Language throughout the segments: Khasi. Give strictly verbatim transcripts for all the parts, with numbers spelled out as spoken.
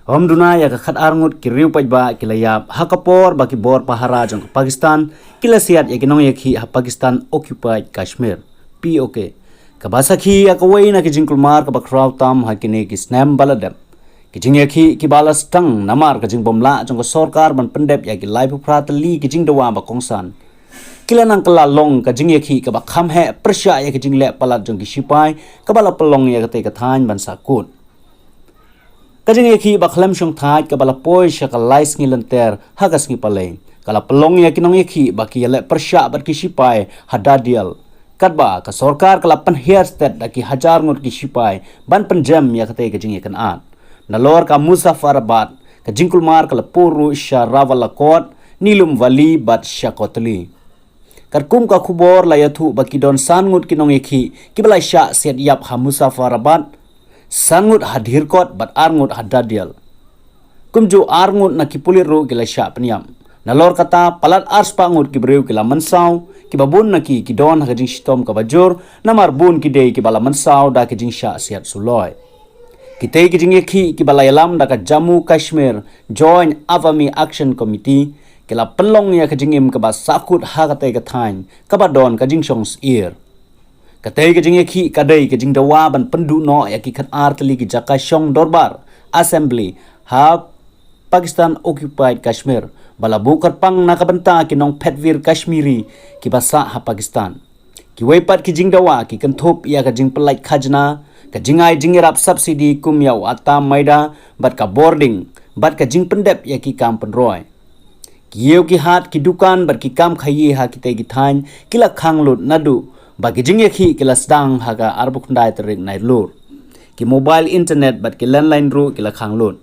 Ym duna ïa ka khatar ngut ki riew paidbah ki la ïap ha ka por ba ki bor pahara jong ka Pakistan ki la siat ïa ki nongïakhih ha Pakistan Occupied Kashmir, P O K, kaba sakhi ïa kawei na ki jingkulmar kaba khraw tam ha kine ki snem ba la dep. Ki jingïakhih kiba la sdang namar ka jingbymlah jong ka sorkar ban pyndep ïa ki laiphew phra tylli ki jingdawa ba kongsan, ki la nang kylla long ka jingïakhih kaba kham heh pyrshah ïa ka jingleh palat jong ki shipai kaba la pynlong ïa katei ka thaiñ ban sahkut. Ka jingïakhih ba khlem shongthait kaba la poi sha ka lai sngi lynter ha ka sngi Palei ka la pynlong ïa ki nongïakhih ba ki ïaleh pyrshah bad ki shipai ha Dadial, katba ka sorkar ka la pynhiar stet da ki hajar ngut ki shipai ban pynjem ïa katei ka jingïakynad. Nalor ka Muzaffarabad, ka jingkulmar ka la pur ruh sha Rawalakot, Nilum Valley bad sha Kotli. Katkum ka khubor la ïathuh ba ki don san ngut ki nongïakhih kiba la shah siat ïap ha Muzaffarabad, san ngut ha Dhirkot bad ar ngut ha Dadial. Kumjuh ar ngut na ki pulit ruh ki la shah pynïap. Nalor kata, palat arspah ngut ki briew ki la mynsaw, kiba bun na ki ki don ha ka jingshitom kaba jur, namar bun ki dei kiba la mynsaw da ka jingshah siat suloi. Kitei ki jingïakhih kiba la ïalam da ka Jammu Kashmir Joint Awami Action Committee ki la pynlong ïa ka jingim kaba sahkut ha katei ka thaiñ kaba don ka jingshong syier. Katei ka jingïakhih ka dei ka jingdawa ban pynduh noh ïa ki khatar tylli ki jaka shong dorbar, assembly, ha Pakistan Occupied Kashmir, ba la buh kyrpang na ka bynta ki nongphetwir Kashmiri kiba sah ha Pakistan. Kiwei pat ki jingdawa ki kynthup ïa ka jingpynlait khajna, ka jingai jingïarap subsidy kum ïa u atta maida bad ka bording, bad ka jingpyndep ïa ki kam pynroi. Ki ïew ki hat, ki dukan bad ki kam khaïi ha kitei ki thaiñ ki la khang lut naduh ba ki jingïakhih ki la sdang ha ka arphew khyndai tarik Nailur. Ki mobile internet bad ki landline ruh ki la khang lut.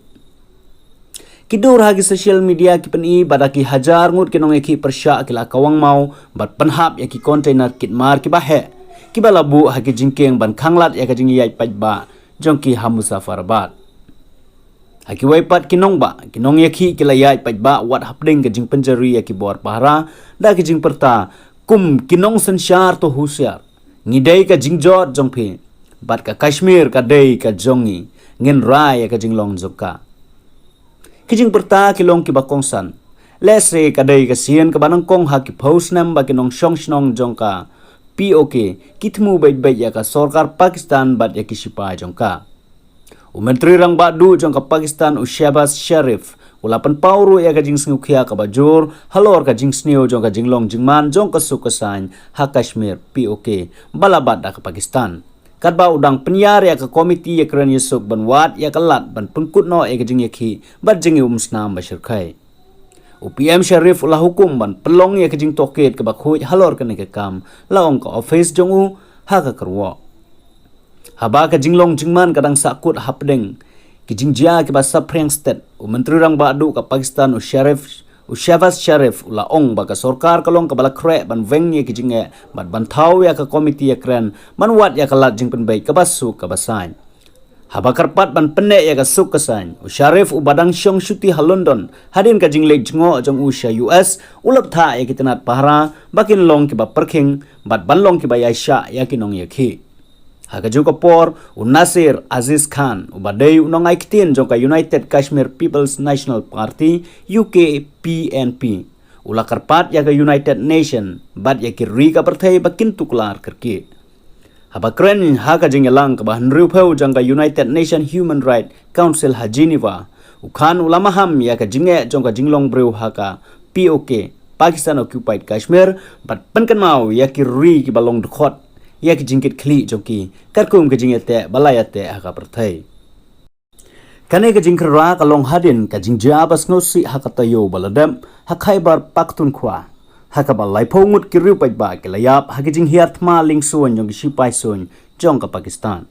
Ki dur ha ki social media ki pyni ba da ki hajar ngut ki nongïakhih pyrshah ki la kawang maw bad pynhap ïa ki container kit mar kiba heh, kiba la buh ha ki jingkieng ban khanglad ïa ka jingïaid paidbah jong ki ha Muzaffarabad. Ha kiwei pat ki nongbah, ki nongïakhih ki la ïaid paidbah wat hapdeng ka jingpynjari ïa ki bor pahara da ki jingpyrta kum ki nongsynshar to husiar. Ngi dei ka jingjot jong phi, bad ka Kashmir ka dei ka jong ngi, ngin rai ïa ka jinglong jong ka. Ki jingpyrta ki long kiba kongsan. Lehse ka dei ka sien kaba nyngkong ha ki phew snem ba ki nongshong shnong jong ka P O K ki thmu beit beit ïa ka sorkar Pakistan bad ïa ki shipai jong ka. U Myntri Rangbah Duh jong ka Pakistan, u Shehbaz Sharif, u la pynpaw ruh ïa ka jingsngewkhia kaba jur halor ka jingsniew jong ka jinglong jingman jong ka suk ka saiñ ha Kashmir, P O K, ba la bat da ka Pakistan. Katba u dang pynïar ïa ka komiti ïakren ïasuk ban wad ïa ka lad ban pynkut noh ïa ka jingïakhih bad jingïaumsnam ba shyrkhei. U P M Sharif u la hukum ban pynlong ïa ka jingtohkit kaba khuid halor kane ka kam, la ong ka office jong u ha ka kyrwoh. Haba ka jinglong jingman ka dang sahkut hapdeng ki jingjia kiba saphriang stet, u Myntri Rangbah Duh ka Pakistan, u Sharif, u Shehbaz Sharif, u la ong ba ka sorkar ka long kaba la khreh ban weng ïa ki jingeh bad ban thaw ïa ka komiti ïakren ban wad ïa ka lad jingpynbeit kaba suk kaba saiñ. Haba kyrpad ban pynneh ïa ka suk ka saiñ, u Sharif uba dang shong shuti ha London hadien ka jingleit jngoh jong u sha U S, u la bthah ïa ki tnat pahara ba kin long kiba pyrkhing bad ban long kiba ïaishah ïa ki nongïakhih. Ha kajuh ka por, u Nasir Aziz Khan, uba dei u nongai ktien jong ka United Kashmir People's National Party, U K P N P, u la kyrpad ïa ka United Nation bad ïa ki ri ka pyrthei ba kin tuklar kyrkieh. Haba kren ha ka jingïalang kaba hynriewphew jong ka United Nation Human Rights Council ha Geneva, u Khan u la maham ïa ka jingeh jong ka jinglong briew ha ka P O K, Pakistan Occupied Kashmir, bad pynkynmaw ïa ki ri kiba long dkhot ïa ki jingkitkhlieh jong ki, katkum ka jingïateh ba la ïateh ha ka pyrthei. Kane ka jingkhynra ka long hadien ka jingjia ba sngewsih ha ka taïew ba la dep ha Khyber Pakhtunkhwa, ha kaba laiphew ngut ki riew paidbah ki la ïap ha ka jinghiar thma liengsuiñ jong ki shipai suiñ jong ka Pakistan.